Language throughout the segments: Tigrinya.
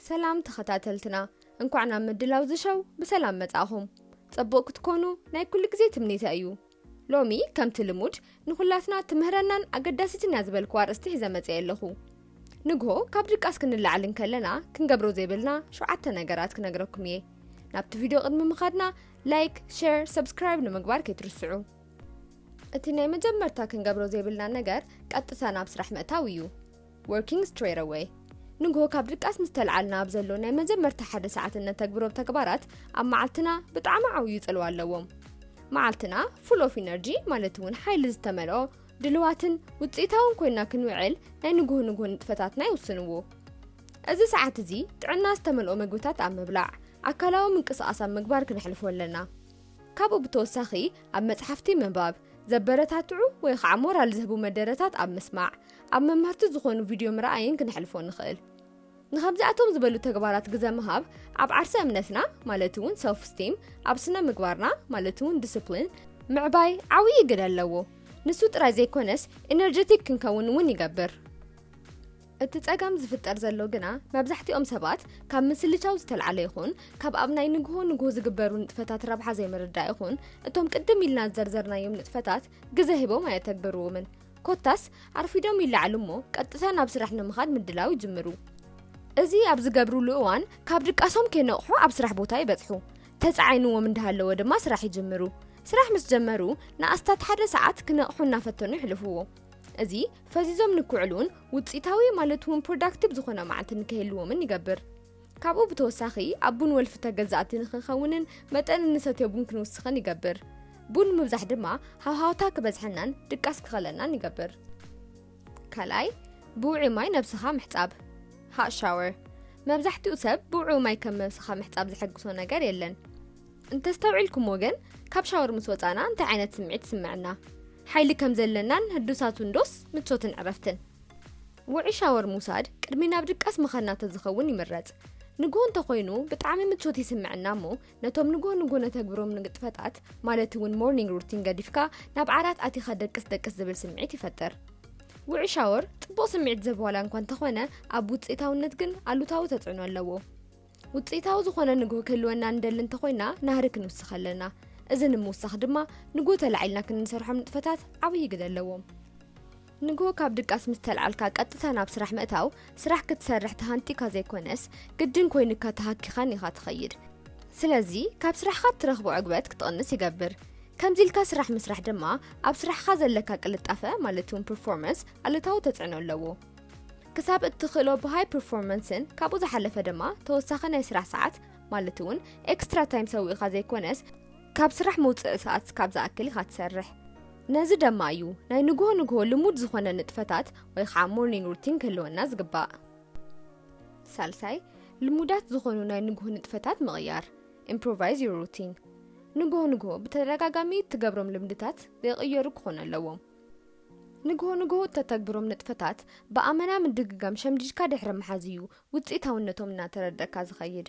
ሰላም ተኸታተልትና፣ እንኳዕ ናብ ምድላው ዝሸው ብሰላም መጻእኹም። ጽቡቕ ክትኮኑ ናይ ኩሉ ግዜ ትምኒተ እዩ። ሎሚ ከምቲ ልሙድ ንኹላትና ትምህረናን ኣገዳሲትን እያ ዝበልኩዋ ኣርእስቲ ሒዘ መጽየ ኣለኹ። ንግሆ ካብ ድቃስ ክንለዓል እንከለና ክንገብሮ ዘይብልና ሸውዓተ ነገራት ክነግረኩም እየ። ናብቲ ቪድዮ ቅድሚ ምኻድና ላይክ፣ ሼር፣ ሰብስክራይብ ንምግባር ከይትርስዑ። እቲ ናይ መጀመርታ ክንገብሮ ዘይብልና ነገር ቀጥታ ናብ ስራሕ ምእታው እዩ። Working straight away። ንግሆ ካብ ድቃስ ምስ ተልዓልና ኣብ ዘሎ ናይ መጀመርታ ሓደ ሰዓት እነተግብሮም ተግባራት ኣብ መዓልትና ብጣዕሚ ዓብዩ ጽልዋ ኣለዎም። መዓልትና full of energy ማለት እውን ሓይሊ ዝተመልኦ ድልዋትን ውፅኢታውን ኮይና ክንውዕል ናይ ንግሆ ንግሆ ንጥፈታትና ይውስንዎ። እዚ ሰዓት እዚ ጥዕና ዝተመልኦ ምግብታት ኣብ ምብላዕ ኣካላዊ ምንቅስቃስ ኣብ ምግባር ክነሕልፎ ኣለና። ካብኡ ብተወሳኺ ኣብ መፅሓፍቲ ምንባብ፣ ዘበረታትዑ ወይ ከዓ ሞራል ዝህቡ መደረታት ኣብ ምስማዕ፣ ኣብ መምህርቲ ዝኾኑ ቪድዮ ምርኣይን ክነሕልፎ ንኽእል። ንኸምዚኣቶም ዝበሉ ተግባራት ግዘ ምሃብ ኣብ ዓርሰ እምነትና ማለት እውን self esteem፣ ኣብ ስነ ምግባርና ማለት እውን ዲስፕሊን ምዕባይ ዓብዪ ግደ ኣለዎ። ንሱ ጥራይ ዘይኮነስ ኤነርጀቲክ ክንከውን እውን ይገብር። እቲ ጸገም ዝፍጠር ዘሎ ግና መብዛሕትኦም ሰባት ካብ ምስልቻው ዝተልዓለ ይኹን ካብ ኣብ ናይ ንግሆ ንግሆ ዝግበሩ ንጥፈታት ረብሓ ዘይምርዳእ ይኹን እቶም ቅድም ኢልና ዝዘርዘርናዮም ንጥፈታት ግዘ ሂቦም ኣየተግብርዎምን። ኮታስ ኣርፊዶም ይለዓሉ እሞ ቀጥታ ናብ ስራሕ ንምኻድ ምድላው ይጅምሩ። እዚ ኣብ ዝገብሩሉ እዋን ካብ ድቃሶም ከይነቕሑ ኣብ ስራሕ ቦታ ይበጽሑ። ተጻዒንዎም እንዳሃለወ ድማ ስራሕ ይጅምሩ። ስራሕ ምስ ጀመሩ ንኣስታት ሓደ ሰዓት ክነቕሑ እናፈተኑ ይሕልፍዎ። እዚ ፈዚዞም ንክውዕሉን ውጽኢታዊ ማለት እውን ፕሮዳክቲቭ ዝኾነ መዓልቲ ንክህልዎምን ይገብር። ካብኡ ብተወሳኺ ኣብ ቡን ወልፊ ተገዛእቲ ንክንኸውንን መጠን እንሰትዮ ቡን ክንውስኽን ይገብር። ቡን ምብዛሕ ድማ ሃውሃውታ ክበዝሐናን ድቃስ ክኸለናን ይገብር። ካልኣይ፣ ብውዑይ ማይ ነብስኻ ምሕጻብ፣ hot shower። መብዛሕትኡ ሰብ ብውዑይ ማይ ከም ነብስኻ ምሕጻብ ዝሐግሶ ነገር የለን። እንተስተውዒልኩሞ ግን ካብ ሻወር ምስ ወጻና እንታይ ዓይነት ስምዒት ይስምዐና? ሓይሊ ከም ዘለናን ህዱሳት እንዶስ ምቾትን ዕረፍትን? ውዑይ ሻወር ምውሳድ ቅድሚ ናብ ድቃስ ምኻድና ተዝኸውን ይምረጽ። ንግሆ እንተኾይኑ ብጣዕሚ ምቾት ይስምዐና እሞ ነቶም ንግሆ ንግሆ ነተግብሮም ንጥፈታት ማለት እውን ሞርኒንግ ሩቲን ገዲፍካ ናብ ዓራት ኣቲኻ ደቅስ ደቅስ ዝብል ስምዒት ይፈጥር። ውዑይ ሻወር ጽቡቕ ስምዒት ዝህብ ዋላ እንኳ እንተኾነ ኣብ ውጽኢታውነት ግን ኣሉታዊ ተጽዕኖ ኣለዎ። ውጽኢታዊ ዝኾነ ንግሆ ክህልወና ንደሊ እንተኾይና ናህሪ ክንውስኽ ኣለና። እዚ ንምውሳኽ ድማ ንግሆ ተላዒልና ክንሰርሖም ንጥፈታት ዓብዪ ግደ ኣለዎም። ንግሆ ካብ ድቃስ ምስ ተልዓልካ ቀጥታ ናብ ስራሕ ምእታው ስራሕ ክትሰርሕ ተሃንጢካ ዘይኮነስ ግድን ኮይንካ ተሃኪኻን ኢኻ ትኸይድ። ስለዚ ካብ ስራሕኻ እትረኽቦ ዕግበት ክትቕንስ ይገብር። ከምዚ ኢልካ ስራሕ ምስራሕ ድማ ኣብ ስራሕኻ ዘለካ ቅልጣፈ ማለት እውን ፐርፎርመንስ ኣሉታዊ ተጽዕኖ ኣለዎ። ክሳብ እትኽእሎ ብሃይ ፐርፎርመንስን ካብኡ ዝሓለፈ ድማ ተወሳኺ ናይ ስራሕ ሰዓት ማለት እውን ኤክስትራ ታይም ሰዊእኻ ዘይኮነስ ካብ ስራሕ መውፅኢ ሰዓት ካብ ዝኣክል ኢኻ ትሰርሕ። ነዚ ደማ እዩ ናይ ንግሆ ንግሆ ልሙድ ዝኾነ ንጥፈታት ወይ ከዓ ሞርኒንግ ሩቲን ክህልወና ዝግባእ። ሳልሳይ፣ ልሙዳት ዝኾኑ ናይ ንግሆ ንጥፈታት ምቕያር፣ ኢምፕሮቫይዝ ዩር ሩቲን። ንግሆ ንግሆ ብተደጋጋሚ እትገብሮም ልምድታት ዘይቕየሩ ክኾኑ ኣለዎም። ንግሆ ንግሆ እተተግብሮም ንጥፈታት ብኣመና ምድግጋም ሸምዲድካ ድሕሪ ምሓዝ እዩ ውፅኢታውነቶም እናተረደእካ ዝኸይድ።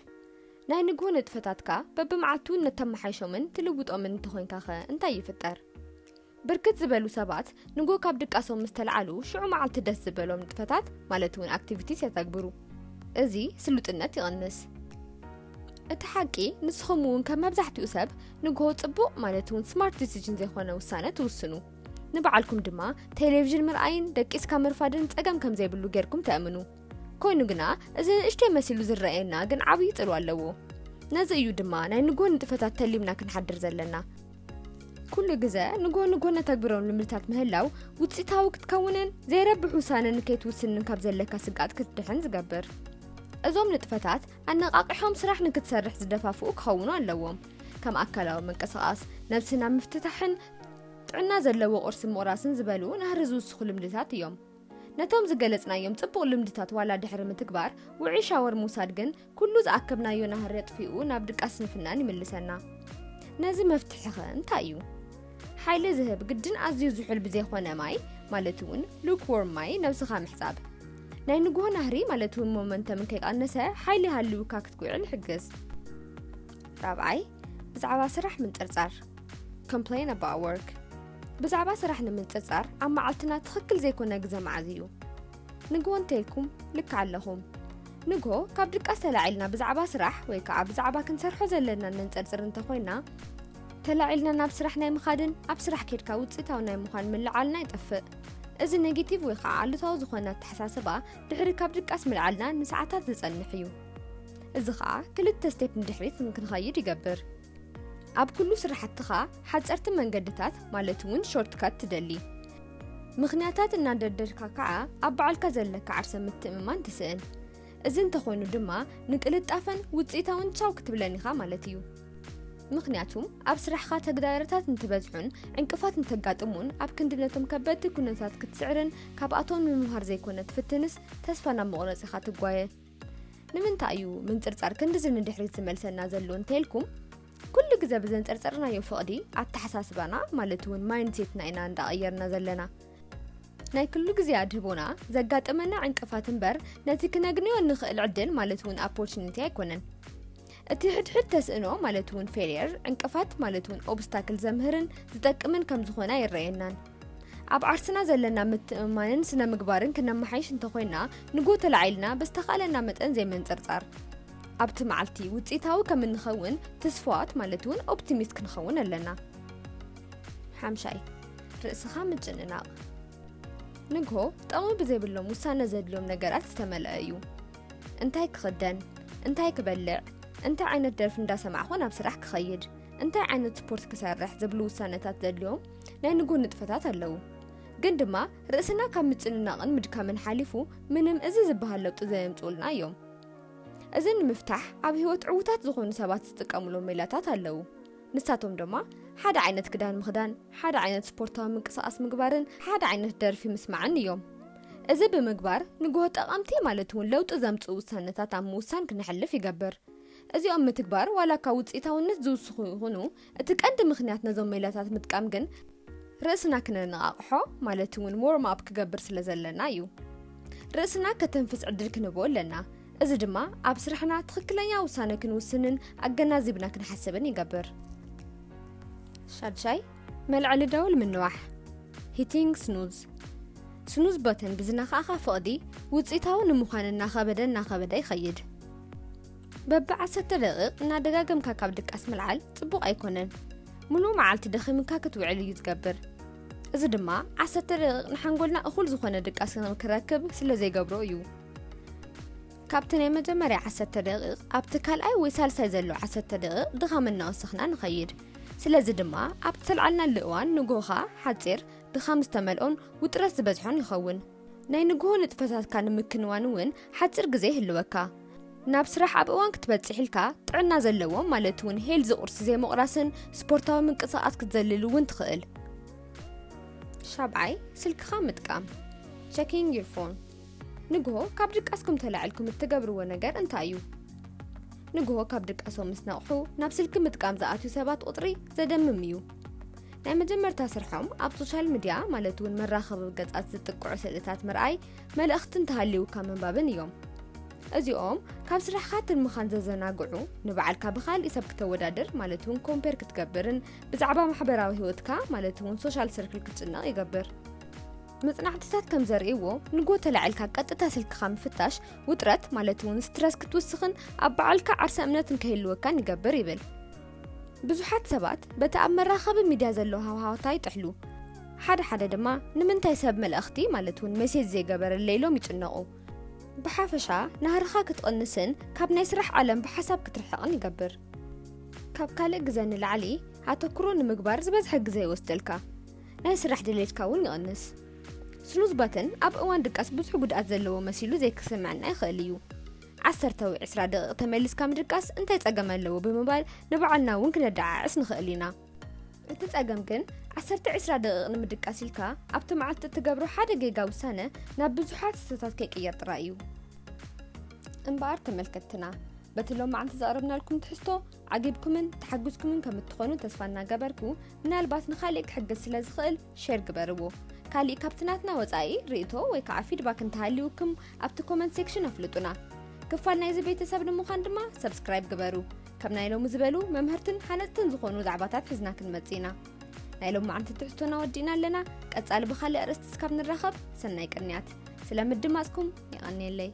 ናይ ንግሆ ንጥፈታትካ በብመዓልቱ እነተመሓይሾምን ትልውጦምን እንተኾይንካ ኸ እንታይ ይፍጠር? ብርክት ዝበሉ ሰባት ንግሆ ካብ ድቃሶም ምስ ተልዓሉ ሽዑ መዓልቲ ደስ ዝበሎም ንጥፈታት ማለት እውን ኣክቲቪቲስ የተግብሩ። እዚ ስሉጥነት ይቕንስ። እቲ ሓቂ ንስኹም እውን ከም መብዛሕትኡ ሰብ ንግሆ ጽቡቕ ማለት እውን ስማርት ዲሲዥን ዘይኮነ ውሳነ ትውስኑ። ንባዕልኩም ድማ ቴሌቪዥን ምርኣይን ደቂስካ ምርፋድን ጸገም ከም ዘይብሉ ጌርኩም ተእምኑ። ኮይኑ ግና እዚ ንእሽተይ መሲሉ ዝረኣየና ግን ዓብዪ ጽልዋ ኣለዎ። ነዚ እዩ ድማ ናይ ንግሆ ንጥፈታት ተሊምና ክንሓድር ዘለና። ኩሉ ግዘ ንግሆ ንግሆ ነተግብሮም ልምድታት ምህላው ውፅኢታዊ ክትከውንን ዘይረብሕ ውሳነ ንከይትውስንን ካብ ዘለካ ስግኣት ክትድሕን ዝገብር። እዞም ንጥፈታት ኣነቓቒሖም ስራሕ ንክትሰርሕ ዝደፋፍኡ ክኸውኑ ኣለዎም። ከም ኣካላዊ ምንቅስቓስ፣ ነብስና ምፍትታሕን ጥዕና ዘለዎ ቁርሲ ምቑራስን ዝበሉ ናህሪ ዝውስኹ ልምድታት እዮም። ነቶም ዝገለጽናዮም ጽቡቕ ልምድታት ዋላ ድሕሪ ምትግባር፣ ውዑይ ሻወር ምውሳድ ግን ኩሉ ዝኣከብናዮ ናህሪ ኣጥፊኡ ናብ ድቃስ ንፍናን ይምልሰና። ነዚ መፍትሒ ኸ እንታይ እዩ? ሓይሊ ዝህብ ግድን ኣዝዩ ዝሑል ብዘይኮነ ማይ፣ ማለት እውን ሉክዎርም ማይ ነብስኻ ምሕጻብ። ናይ ንግሆ ናህሪ ማለት እውን ሞመንተም ከይቀነሰ ሓይሊ ሃልዩካ ክትጉዕል ይሕግዝ። ራብዓይ፣ ብዛዕባ ስራሕ ምንጽርጻር። Complain about work። ብዛዕባ ስራሕ ንምንጽርጻር ኣብ መዓልትና ትኽክል ዘይኮነ ግዘ መዓዝ እዩ? ንግሆ እንተልኩም ልክዕ ኣለኹም። ንግሆ ካብ ድቃስ ተላዒልና ብዛዕባ ስራሕ ወይ ከዓ ብዛዕባ ክንሰርሖ ዘለናን ነንጸርጽር እንተኾይና፣ ተላዒልና ናብ ስራሕ ናይ ምኻድን ኣብ ስራሕ ኬድካ ውፅኢታዊ ናይ ምዃን ምልዓልና ይጠፍእ። እዚ ኔጌቲቭ ወይ ከዓ ኣሉታዊ ዝኾነ ኣተሓሳስባ ድሕሪ ካብ ድቃስ ምልዓልና ንሰዓታት ዝጸንሕ እዩ። እዚ ከዓ ክልተ ስቴፕ ንድሕሪት ክንኸይድ ይገብር። ኣብ ኩሉ ስራሕትኻ ሓፀርቲ መንገድታት ማለት እውን ሾርትካት ትደሊ። ምኽንያታት እናደርደርካ ከዓ ኣብ ባዕልካ ዘለካ ዓርሰ ምትእምማን ትስእን። እዚ እንተኾይኑ ድማ ንቅልጣፈን ውፅኢታውን ቻው ክትብለን ኢኻ ማለት እዩ። ምኽንያቱም ኣብ ስራሕኻ ተግዳሮታት እንትበዝሑን ዕንቅፋት እንተጋጥሙን ኣብ ክንዲ ነቶም ከበድቲ ኩነታት ክትስዕርን ካብኣቶም ንምምሃር ዘይኮነ ትፍትንስ ተስፋ ናብ መቑረፂኻ ትጓየ። ንምንታይ እዩ ምንፅርፃር ክንድዚ ንድሕሪት ዝመልሰና ዘሎ እንተልኩም፣ ኩሉ ግዜ ብዘንፀርፀርናዮ ፍቕዲ ኣተሓሳስባና ማለት እውን ማይንድሴትና ኢና እንዳቐየርና ዘለና። ናይ ኩሉ ግዜ ኣድህቦና ዘጋጠመና ዕንቅፋት እምበር ነቲ ክነግንዮ እንኽእል ዕድል ማለት እውን ኦፖርቹኒቲ ኣይኮነን። እቲ ሕድሕድ ተስእኖ ማለት እውን ፌልየር፣ ዕንቅፋት ማለት እውን ኦብስታክል ዘምህርን ዝጠቅምን ከም ዝኾነ ኣይረኣየናን። ኣብ ዓርስና ዘለና ምትእምማንን ስነ ምግባርን ክነመሓይሽ እንተኾይና ንጎ ተላዒልና ብዝተኻእለና መጠን ዘይመንፀርፃር። ኣብቲ መዓልቲ ውፅኢታዊ ከም እንኸውን ትስፋዋት ማለት እውን ኦፕቲሚስት ክንኸውን ኣለና። ሓምሻይ፣ ርእስኻ ምጭንናቕ። ንግሆ ጠቕሚ ብዘይብሎም ውሳነ ዘድልዮም ነገራት ዝተመልአ እዩ። እንታይ ክኽደን፣ እንታይ ክበልዕ፣ እንታይ ዓይነት ደርፊ እንዳሰማዕኹ ናብ ስራሕ ክኸይድ፣ እንታይ ዓይነት ስፖርት ክሰርሕ ዝብሉ ውሳነታት ዘድልዮም ናይ ንግሆ ንጥፈታት ኣለዉ። ግን ድማ ርእስና ካብ ምጭንናቕን ምድካምን ሓሊፉ ምንም እዚ ዝበሃል ለውጢ ዘየምፅኡልና እዮም። እዚ ንምፍታሕ ኣብ ህይወት ዕዉታት ዝኾኑ ሰባት ዝጥቀሙሎም ሜላታት ኣለዉ። ንሳቶም ድማ ሓደ ዓይነት ክዳን ምኽዳን፣ ሓደ ዓይነት ስፖርታዊ ምንቅስቓስ ምግባርን ሓደ ዓይነት ደርፊ ምስማዕን እዮም። እዚ ብምግባር ንግሆ ጠቐምቲ ማለት እውን ለውጢ ዘምፅኡ ውሳነታት ኣብ ምውሳን ክነሕልፍ ይገብር። እዚኦም ምትግባር ዋላ እኳ ውፅኢታውነት ዝውስኹ ይኹኑ፣ እቲ ቀንዲ ምኽንያት ነዞም ሜላታት ምጥቃም ግን ርእስና ክነነቓቕሖ ማለት እውን ዎርም ኣፕ ክገብር ስለ ዘለና እዩ። ርእስና ከተንፍስ ዕድል ክንህቦ ኣለና። እዚ ድማ ኣብ ስራሕና ትኽክለኛ ውሳነ ክንውስንን ኣገናዚብና ክንሓስብን ይገብር። ሻድሻይ፣ መልዐሊ ደውል ምንዋሕ፣ ሂቲንግ ስኑዝ። ስኑዝ በተን ብዝነኻእኻ ፍቕዲ ውፅኢታዊ ንምዃን እናኸበደ እናኸበደ ይኸይድ። በቢ ዓሰርተ ደቂቕ እናደጋገምካ ካብ ድቃስ ምልዓል ፅቡቕ ኣይኮነን። ሙሉእ መዓልቲ ደኺምካ ክትውዕል እዩ ዝገብር። እዚ ድማ ዓሰርተ ደቂቕ ንሓንጎልና እኹል ዝኾነ ድቃስ ክረክብ ስለ ዘይገብሮ እዩ። ካብቲ ናይ መጀመርያ ዓሰርተ ደቂቕ ኣብቲ ካልኣይ ወይ ሳልሳይ ዘሎ ዓሰርተ ደቂቕ ድኻም እናወሰኽና ንኸይድ። ስለዚ ድማ ኣብቲ ተልዓልናሉ እዋን ንግሆኻ ሓፂር፣ ድኻም ዝተመልኦን ውጥረት ዝበዝሖን ይኸውን። ናይ ንግሆ ንጥፈታትካ ንምክንዋን እውን ሓፂር ግዜ ይህልወካ። ናብ ስራሕ ኣብ እዋን ክትበፅሕ ኢልካ ጥዕና ዘለዎም ማለት እውን ሄልዚ ቁርሲ ዘይምቑራስን ስፖርታዊ ምንቅስቓስ ክትዘልል እውን ትኽእል። ሻብዓይ፣ ስልክኻ ምጥቃም፣ checking your phone። ንግሆ ካብ ድቃስኩም ተላዒልኩም እትገብርዎ ነገር እንታይ እዩ? ንግሆ ካብ ድቃሶም ምስ ነቕሑ ናብ ስልኪ ምጥቃም ዝኣትዩ ሰባት ቁፅሪ ዘደምም እዩ። ናይ መጀመርታ ስርሖም ኣብ ሶሻል ሚድያ ማለት እውን መራኸቢ ገፃት ዝጥቅዑ ስእልታት ምርኣይ፣ መልእኽቲ እንተሃልዩካ ምንባብን እዮም። እዚኦም ካብ ስራሕኻ ትልምኻን ዘዘናግዑ፣ ንባዕልካ ብኻልእ ሰብ ክተወዳድር ማለት እውን ኮምፔር ክትገብርን ብዛዕባ ማሕበራዊ ህይወትካ ማለት እውን ሶሻል ስርክል ክትጭነቕ ይገብር። መጽናዕትታት ከም ዘርእይዎ ንጎ ተላዒልካ ቀጥታ ስልክኻ ምፍታሽ ውጥረት ማለት እውን ስትረስ ክትውስኽን ኣብ ባዕልካ ዓርሰ እምነትን ከይህልወካን ይገብር ይብል። ብዙሓት ሰባት በቲ ኣብ መራኸቢ ሚድያ ዘሎ ሃዋሃውታ ይጥሕሉ። ሓደ ሓደ ድማ ንምንታይ ሰብ መልእኽቲ ማለት እውን ሜሴጅ ዘይገበረለይ ኢሎም ይጭነቑ። ብሓፈሻ ናህርኻ ክትቕንስን ካብ ናይ ስራሕ ዓለም ብሓሳብ ክትርሕቕን ይገብር። ካብ ካልእ ግዘ ንላዕሊ ኣተኩሮ ንምግባር ዝበዝሐ ግዘ ይወስደልካ። ናይ ስራሕ ድሌትካ እውን ይቕንስ። ስኑዝ ባተን ኣብ እዋን ድቃስ ብዙሕ ጉድኣት ዘለዎ መሲሉ ዘይክስምዐና ይኽእል እዩ። ዓሰርተ ወይ ዕስራ ደቂቕ ተመሊስካ ምድቃስ እንታይ ጸገም ኣለዎ ብምባል ንባዕልና እውን ክነደዓዕስ ንኽእል ኢና። እቲ ጸገም ግን ዓሰርተ ዕስራ ደቂቕ ንምድቃስ ኢልካ ኣብቲ መዓልቲ እትገብሮ ሓደ ጌጋ ውሳነ ናብ ብዙሓት ስህተታት ከይቅየር ጥራይ እዩ። እምበኣር ተመልከትትና፣ በቲ ሎማዓንቲ ዘቕረብናልኩም ትሕዝቶ ዓጊብኩምን ተሓጒስኩምን ከም እትኾኑ ተስፋ እናገበርኩ፣ ምናልባት ንኻሊእ ክሕግዝ ስለ ዝኽእል ሼር ግበርዎ። ካሊእ ካብቲ ናትና ወጻኢ ርእይቶ ወይ ከዓ ፊድባክ እንተሃልዩኩም ኣብቲ ኮመንት ሴክሽን ኣፍልጡና። ክፋል ናይዚ ቤተሰብ ንምዃን ድማ ሰብስክራይብ ግበሩ። ከም ናይ ሎሚ ዝበሉ መምሀርትን ሃነፅትን ዝኾኑ ዛዕባታት ሒዝና ክንመጽእ ኢና። ናይ ሎማዓንቲ ትሕዝቶና ወዲእና ኣለና። ቀጻሊ ብኻሊእ ኣርእስቲ እስካብ ንራኸብ ሰናይ ቅንያት። ስለ ምድማፅኩም የቐንየለይ።